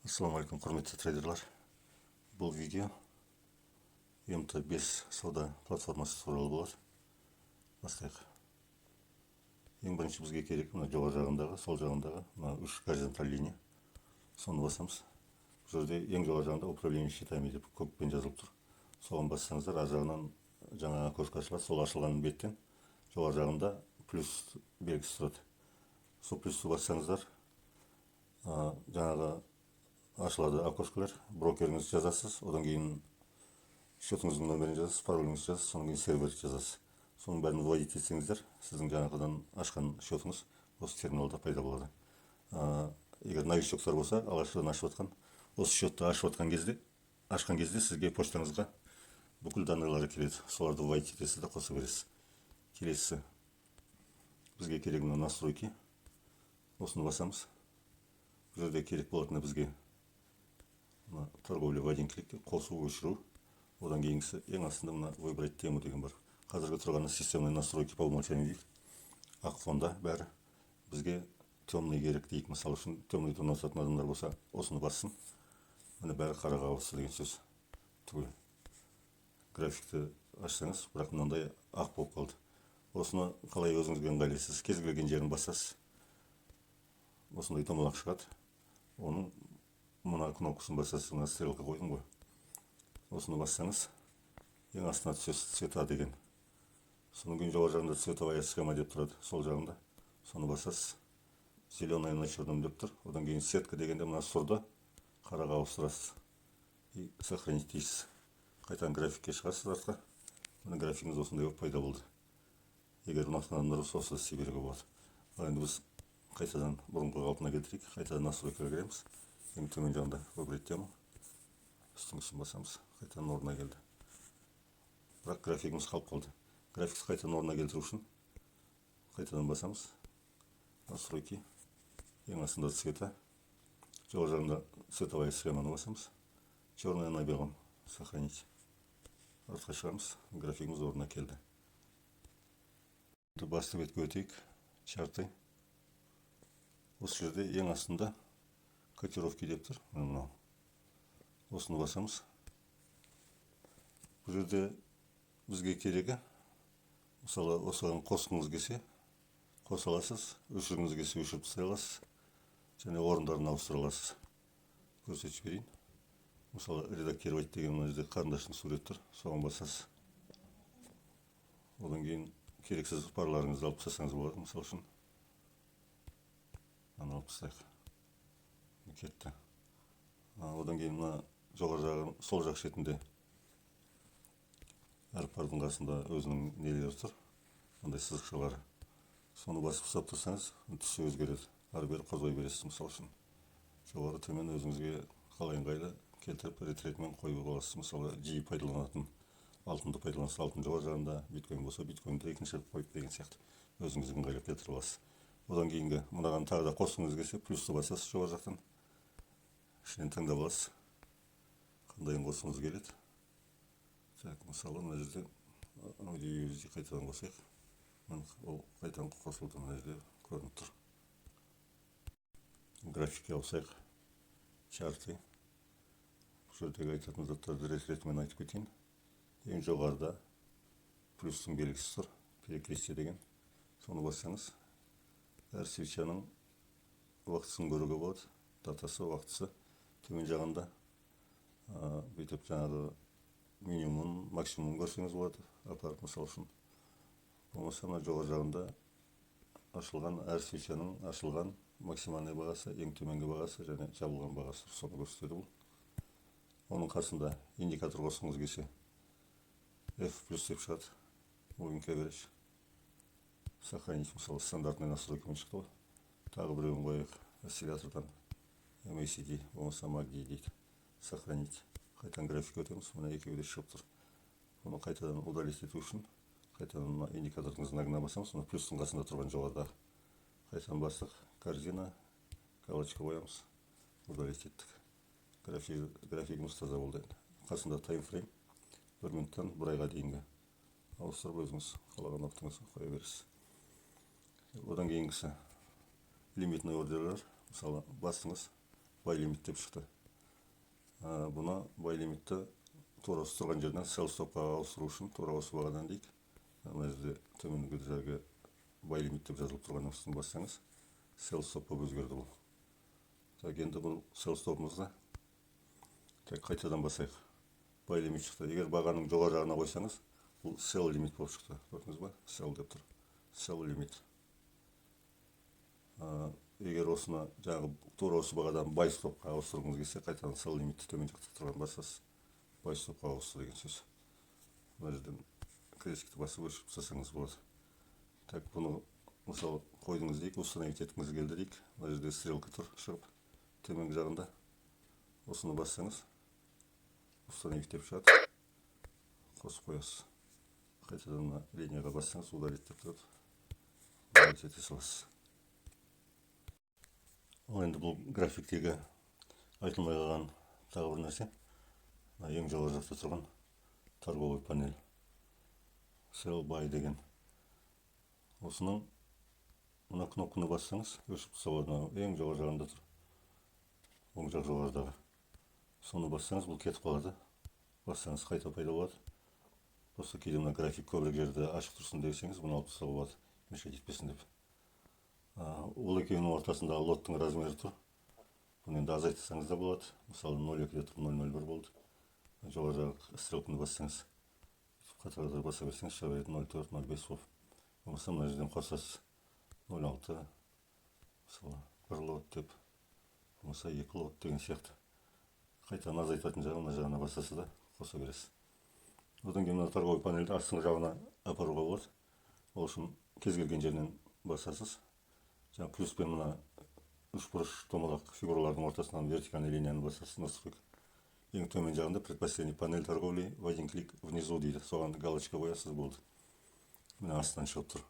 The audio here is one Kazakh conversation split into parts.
Ассалаумағалейкум, құрметті трейдерлар! Бұл видео МТ5 сауда платформасы туралы болады. Бастайық. Ең бірінші бізге керек мына жоғары жағындағы, сол жағындағы мына үш горизонталь линия. Соны басамыз. Бұл жерде ең жоғары жағында «Управление счетами» деп көкпен жазылып тұр. Соған бассаңыздар, ар жағынан жаңа окошко ашылады. Сол ашылған беттен жоғары жағында плюс белгісі тұрады. Сол плюсті бассаңыздар, жаңағы ашылады окошкалар. Брокеріңізді жазасыз, одан кейін счетыңыздың нөмірін жазасыз, пароліңізді жазасыз, содан кейін сервер жазасыз. Соның бәрін вводить етсеңіздер, сіздің жаңағыдан ашқан счетыңыз осы терминалда пайда болады. Егер новичоктар болса, алғашқыдан ашып жатқан, осы счетты ашып жатқан кезде, ашқан кезде сізге почтаңызға бүкіл данныйлары келеді. Соларды вводить етесіз де, қоса бересіз. Келесісі бізге керек мына «Настройки». Осыны басамыз. Бұл жерде керек болатыны бізге мына «Торговля в один клик», қосу, өшіру. Одан кейінгісі ең астында мына «Выбрать тему» деген бар. Қазіргі тұрғаны «Системные настройки по умолчанию» дейді, ақ фонда бәрі. Бізге темный керек дейік. Мысалы үшін, темныйды ұнататын адамдар болса, осыны бассын. Міне, бәрі қараға ауысты деген сөз. Түгел графикті ашсаңыз, бірақ мынандай ақ болып қалды. Осыны қалай өзіңізге ыңғайлайсыз, кез келген жерін басасыз, осындай домалақ шығады. Оның мына кнопкасын басасыз, мына стрелка қойдым ғой, осыны бассаңыз, ең астына түсесіз, «Цвета» деген. Содан кейін жоғары жағында «Цветовая схема» деп тұрады, сол жағында. Соны басасыз, «Зеленый на черном» деп тұр. Одан кейін «Сетка» дегенде мына сұрды қараға ауыстырасыз и «Сохранить» дейсіз. Қайтадан графикке шығасыз артқа. Міне, графигіңіз осындай болып пайда болды. Егер ұнатқан адамдар болса, осылай істей беруге болады. Ал енді біз қайтадан бұрынғы қалпына келтірейік. Қайтадан настройкаға кіреміз. Ең төмен жағында «Выбрать тему», үстіңгісін басамыз. Қайтадан орнына келді, бірақ графигіміз қалып қалды. Графикті қайтадан орнына келтіру үшін қайтадан басамыз «Настройки», ең астында «Цвета», жоғары жағында «Цветовая схеманы» басамыз, «Черная на белом», «Сохранить». Артқа шығамыз, графигіміз орнына келді. Басты бетке өтейік. «Чарты». Осы жерде ең астында «Котировки» деп тұр, міне, мынау. Осыны басамыз. Бұл жерде бізге керегі, мысалы, осыған қосқыңыз келсе, қоса аласыз, өшіргіңіз келсе, өшіріп тастай аласыз және орындарын ауыстыра аласыз. Көрсетіп жіберейін. Мысалы, «Редактировать» деген мына жерде қарындаштың суреті тұр, соған басасыз. Одан кейін керексіз парларыңызды алып тастасаңыз болады. Мысалы үшін, мынаны алып тастайық, кетті. Одан кейін мына жоғары жағы, сол жақ шетінде әр пардың қасында өзінің нелері тұр, мындай сызықшалары. Соны басып ұстап тұрсаңыз, түсі өзгереді, ары бері қозғай бересіз. Мысалы үшін, жоғары, төмен, өзіңізге қалай ыңғайлы келтіріп, рет ретімен қойып аласыз. Мысалы, жиі пайдаланатын алтынды пайдаланса, алтын жоғары жағында, биткоин болса, биткоинді екінші қылып қойып деген сияқты, өзіңізге ыңғайлап келтіріп аласыз. Одан кейінгі мынаған тағы да қосқыңыз келсе, плюсті басасыз жоғары жақтан, ішінен таңдап аласыз, қандайын қосқыңыз келеді. Так, мысалы, мына жерде AUD қайтадан қосайық. Міне, ол қайтадан қосылды, мына жерде көрініп тұр. Графикке ауысайық. «Чарты». Бұл жердегі айтатын заттарды рет ретімен айтып кетейін. Ең жоғарыда плюстың белгісі тұр, «Перекрестие» деген. Соны бассаңыз, әр свечаның уақытысын көруге болады, датасы, уақытысы. Төмен жағында бүйтіп жаңағы минимум, максимум көрсеңіз болады апарып, мысалы үшін. Болмаса мына жоғары жағында ашылған, әр свечаның ашылған максимальный бағасы, ең төменгі бағасы және жабылған бағасы, соны көрсетеді бұл. Оның қасында индикатор қосқыңыз келсе, F плюс деп шығады, moving average. «Сохранить». Мысалы, стандартный настройкамен шықты ғой. Тағы біреуін қояйық осциллятордан, MACD болмаса MACD дейді. «Сохранить». Қайтадан графикке өтеміз. Мына екеуі де шығып тұр. Бұны қайтадан удалить ету үшін қайтадан мына индикатордың знагына басамыз, мына плюстың қасында тұрған жоғарыдағы. Қайтадан бастық, корзина, галочка қоямыз, удалить еттік. Графигіміз таза болды. Енді қасында таймфрейм, 1 минуттан 1 айға дейінгі ауыстырып, өзіңіз қалаған уақытыңызға қоя бересіз. Одан кейінгісі лимитный ордерлер. Мысалы, бастыңыз, buy limit деп шықты. Бұны, buy лимитті, тура осы тұрған жерден sell stopқа ауыстыру үшін тура осы бағадан дейік, мына жерде төменгі жерге buy limit деп жазылып тұрғанның үстін бассаңыз, sell stop болып өзгерді бұл. Так, енді бұл sell stopымызды, так, қайтадан басайық. Buy limit шықты. Егер бағаның жоғары жағына қойсаңыз, бұл sell limit болып шықты. Көрдіңіз ба, sell деп тұр, sell limit. Егер осыны жаңағы тура осы бағадан buy stopқа ауыстырғыңыз келсе, қайтадан sell limitті төмен жақта тұрған басасыз, buy stopқа ауысты деген сөз. Мына жерден крестикті басып, өшіріп тастасаңыз болады. Так, бұны, мысалы, қойдыңыз дейік, установить еткіңіз келді дейік. Мына жерде стрелка тұр шығып төменгі жағында, осыны бассаңыз, установить деп шығады, қосып қоясыз. Қайтадан мына линияға бассаңыз, удалить деп тұрады, удалить ете саласыз. Ал енді бұл графиктегі айтылмай қалған тағы бір нәрсе: мына ең жоғары жақта тұрған торговый панель, sell, buy деген. Осының мына кнопканы бассаңыз, өшіріп тастауға болады. Мынау ең жоғары жағында тұр, оң жақ жоғарыдағы. Соны бассаңыз, бұл кетіп қалады, бассаңыз, қайта пайда болады. Просто кейде мына график көбірек жерде ашық тұрсын десеңіз, бұны алып тастауға болады, мешать етпесін деп. Ол екеуінің ортасындағы лоттың размері тұр. Бұны енді азайтсаңыз да болады. Мысалы, 0,2-де тұр, 0,01 болды. Жоғары жақ стрелканы бассаңыз, қатар қатар баса берсеңіз, шыға береді, 0,4, 0,5 болып. Болмаса мына жерден қосасыз, 0,6, мысалы, 1 лот деп, болмаса 2 лот деген сияқты. Қайтадан азайтатын жағын мына жағына басасыз да, қоса бересіз. Одан кейін мына торговый панельді астыңғы жағына апаруға болады. Ол үшін кез келген жерінен басасыз. Жаңа плюспен мына үшбұрыш, домалақ фигуралардың ортасынан вертикальный линияны басасыз. Настройка ең төмен жағында «Предпоследний панель торговли в один клик внизу» дейді, соған галочка қоясыз, болды, міне, астынан шығып тұр.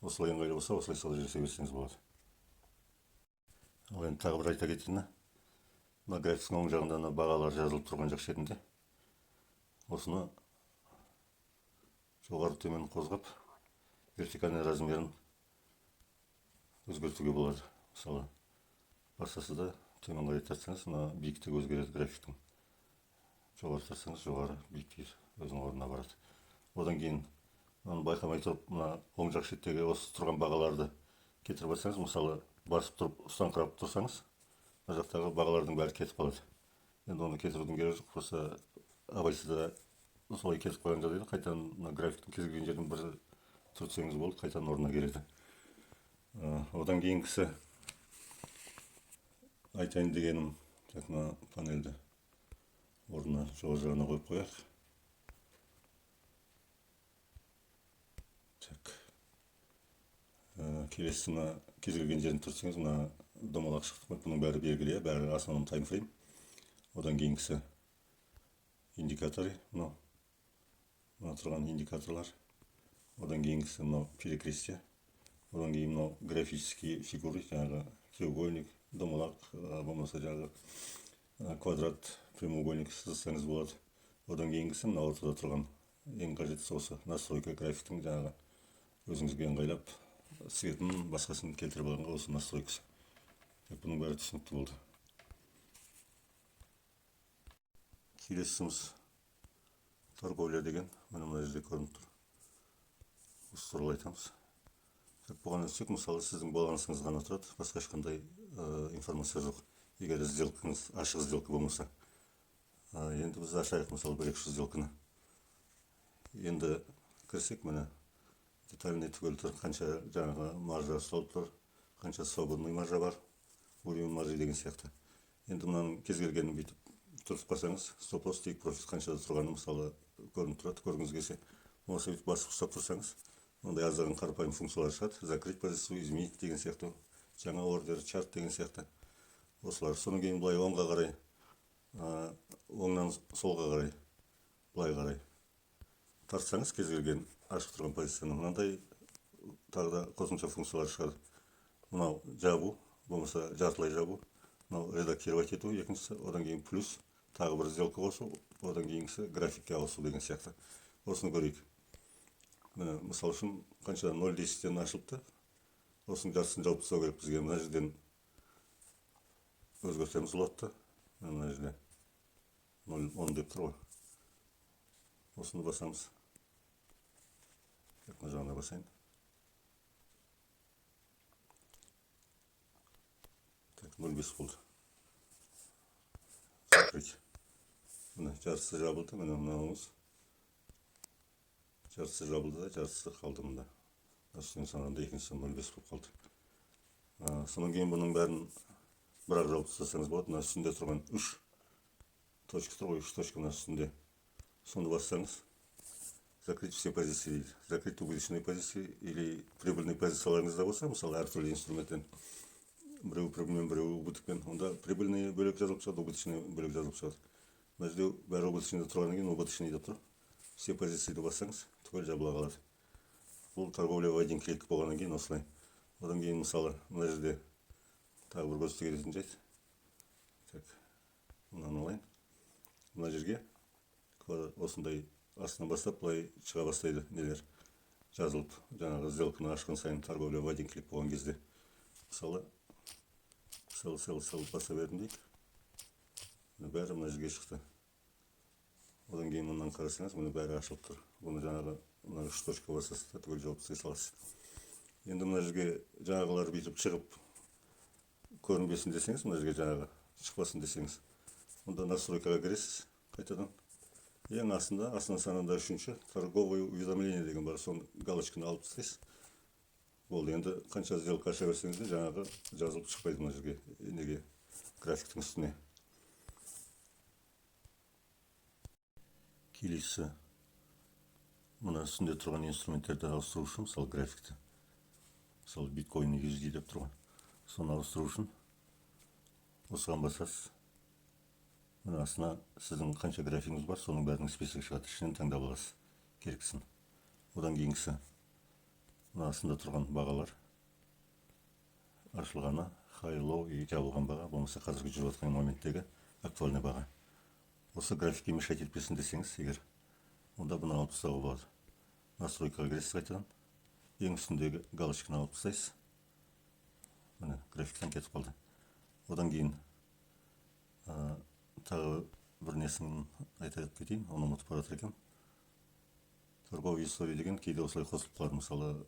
Осылай ыңғайлы болса, осылай сала жасай берсеңіз болады. Ал енді тағы бір айта кетейін: мына графиктің оң жағында мына бағалар жазылып тұрған жақ шетінде осыны жоғары, төмен қозғап, вертикальный размерін өзгертуге болады. Мысалы, басасыз да, төмен қарай тартсаңыз, мына биіктігі өзгереді графиктің. Жоғары тартсаңыз, жоғары биіктейді, өзінің орнына барады. Одан кейін мынаны байқамай тұрып, мына оң жақ шеттегі осы тұрған бағаларды кетіріп алсаңыз, мысалы, басып тұрып, ұстаңқырап тұрсаңыз, мына жақтағы бағалардың бәрі кетіп қалады. Енді оны кетірудің керегі жоқ, просто абайсызда солай кетіп қалған жағдайда қайтадан мына графиктің кез келген жерін бір түртсеңіз болды, қайтадан орнына келеді. Одан кейінгісі айтайын дегенім, так, мына панельді орнына, жоғары жағына қойып қояйық. Так, келесі мына кез келген жерін түртсеңіз, мына домалақ шықты ғой. Бұның бәрі белгілі, иә, бәрі основном таймфрейм. Одан кейінгісі индикаторы, мынау мына тұрған индикаторлар. Одан кейінгісі мынау перекрестие. Одан кейін мынау графические фигуры, жаңағы треугольник, домалақ, болмаса жаңағы квадрат, прямоугольник сызсаңыз болады. Одан кейінгісі мына ортада тұрған ең қажеттісі осы настройка, графиктің жаңағы өзіңізге ыңғайлап цветін, басқасын келтіріп алғанға осы настройкасы. Так, бұның бәрі түсінікті болды. Келесіміз торговля деген, міне, мына жерде көрініп тұр. Осы туралы айтамыз. Так, бұған өтсек, мысалы, сіздің балансыңыз ғана тұрады, басқа ешқандай информация жоқ, егер сделкаңыз ашық сделка болмаса. Енді біз ашайық, мысалы, бір екі үш сделканы. Енді кірсек, міне, детальный түгел тұр: қанша жаңағы маржа ұсталып тұр, қанша свободный маржа бар, уровень маржи деген сияқты. Енді мынаның кез келгенін бүйтіп түртіп қалсаңыз, стоп лосс, тейк профит қаншада тұрғаны, мысалы, көрініп тұрады, көргіңіз келсе. Болмаса бүйтіп басып ұстап тұрсаңыз, мынандай аздаған қарапайым функциялар шығады: закрыть позицию, изменить деген сияқты, жаңа ордер, чарт деген сияқты осылар. Содан кейін былай оңға қарай, оңнан солға қарай, былай қарай тартсаңыз, кез келген ашық тұрған позицияны, мынандай тағы да қосымша функциялар шығады. Мынау жабу болмаса жартылай жабу, мынау редактировать ету екіншісі, одан кейін плюс, тағы бір сделка қосу, одан кейінгісі графикке ауысу деген сияқты. Осыны көрейік. Міне, мысалы үшін, қанша, 0,10-тен ашылыпты, осының жартысын жауып тастау керек бізге. Мына жерден өзгертеміз лотты. Мына жерде 0,10 деп тұр ғой, осыны басамыз. Так, мына жағына басайын. Так, 0,5 болды. Закрыть. Міне, жартысы жабылды. Міне, мынауымыз жартысы жабылды да, жартысы қалды мында. Үстінен санағанда екіншісі 0,5 болып қалды. Содан кейін бұның бәрін бір-ақ жауып тастасаңыз болады. Мына үстінде тұрған 3 точка тұр ғой, 3 точка мына үстінде. Соны бассаңыз, закрыть все позиции дейді. Закрыть убыточные позиции или прибыльный позицияларыңызда болса, мысалы, әртүрлі инструменттен біреуі прибыльмен, біреуі убытокпен, онда прибыльный бөлек жазылып шығады, убыточный бөлек жазылып шығады. Мына жерде бәрі убыточныйда тұрғаннан кейін убыточный деп тұр. Все позицияды бассаңыз, түгел жабыла қалады. Бұл торговля в один клик болғаннан кейін осылай. Одан кейін, мысалы, мына жерде тағы бір көрсете кететін жайт. Так, мынаны алайын. Мына жерге осындай астынан бастап былай шыға бастайды нелер жазылып, жаңағы сделканы ашқан сайын, торговля в один клик болған кезде. Мысалы, sell, sell, sell баса бердім дейік. Міне, бәрі мына жерге шықты. Одан кейін мындан қарасаңыз, міне, бәрі ашылып тұр. Бұны жаңағы мына үш точка басасыз да, түгел жауып тастай саласыз. Енді мына жерге жаңағылар бүйтіп шығып көрінбесін десеңіз, мына жерге жаңағы шықпасын десеңіз, онда настройкаға кіресіз қайтадан. Ең астында, астынан санағанда үшінші, торговое уведомление деген бар, соны галочканы алып тастайсыз. Болды, енді қанша сделка аша берсеңіз де, жаңағы жазылып шықпайды мына жерге, неге, графиктің үстіне. Келесі мына үстінде тұрған инструменттерді ауыстыру үшін, мысалы, графикті, мысалы, биткоин USD деп тұр ғой, соны ауыстыру үшін осыған басасыз. Міне, астына сіздің қанша графигіңіз бар, соның бәрінің списогі шығады, ішінен таңдап аласыз керектісін. Одан кейінгісі мына астында тұрған бағалар, ашылғаны, хай, лоу и жабылған баға, болмаса қазіргі жүріп жатқан моменттегі актуальный баға. Осы графикке мешать етпесін десеңіз егер, онда бұны алып тастауға болады. Настройкаға кіресіз қайтадан, ең үстіндегі галочканы алып тастайсыз. Міне, графиктен кетіп қалды. Одан кейін тағы бір несін айта кетейін, оны ұмытып бара жатыр екенмін. Торговая история деген кейде осылай қосылып қалады. Мысалы,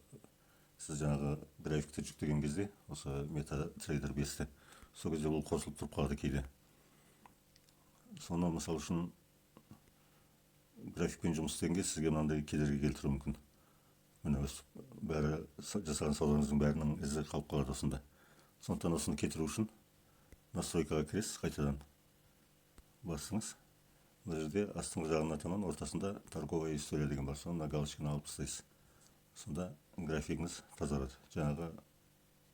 сіз жаңағы графикті жүктеген кезде, осы MetaTrader 5-ті, сол кезде бұл қосылып тұрып қалады кейде. Соны, мысалы үшін, графикпен жұмыс істегенге сізге мынандай кедергі келтіруі мүмкін. Міне, өстіп бәрі жасаған саудаңыздың бәрінің ізі қалып қалады осында. Сондықтан осыны кетіру үшін настройкаға кіресіз қайтадан, бастыңыз. Мына жерде астыңғы жағына таман ортасында торговая история деген бар, соны мына галочканы алып тастайсыз. Сонда графигіңіз тазарады, жаңағы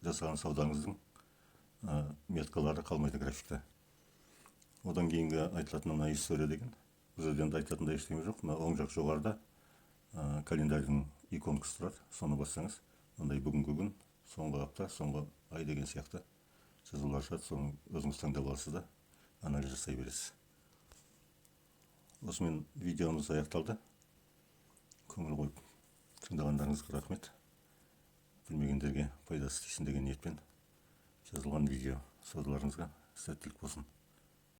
жасаған саудаңыздың меткалары қалмайды графикте. Одан кейінгі айтылатын мына история деген, бұл жерде енді айтатындай ештеңе жоқ. Мына оң жақ жоғарыда календарьдың иконкасы тұрады, соны бассаңыз, мындай бүгінгі күн, соңғы апта, соңғы ай деген сияқты жазулар шығады. Соны өзіңіз таңдап аласыз да, анализ жасай бересіз. Осымен видеомыз аяқталды. Көңіл қойып тыңдағандарыңызға рахмет. Білмегендерге пайдасы тисін деген ниетпен жазылған видео. Саудаларыңызға сәттілік болсын.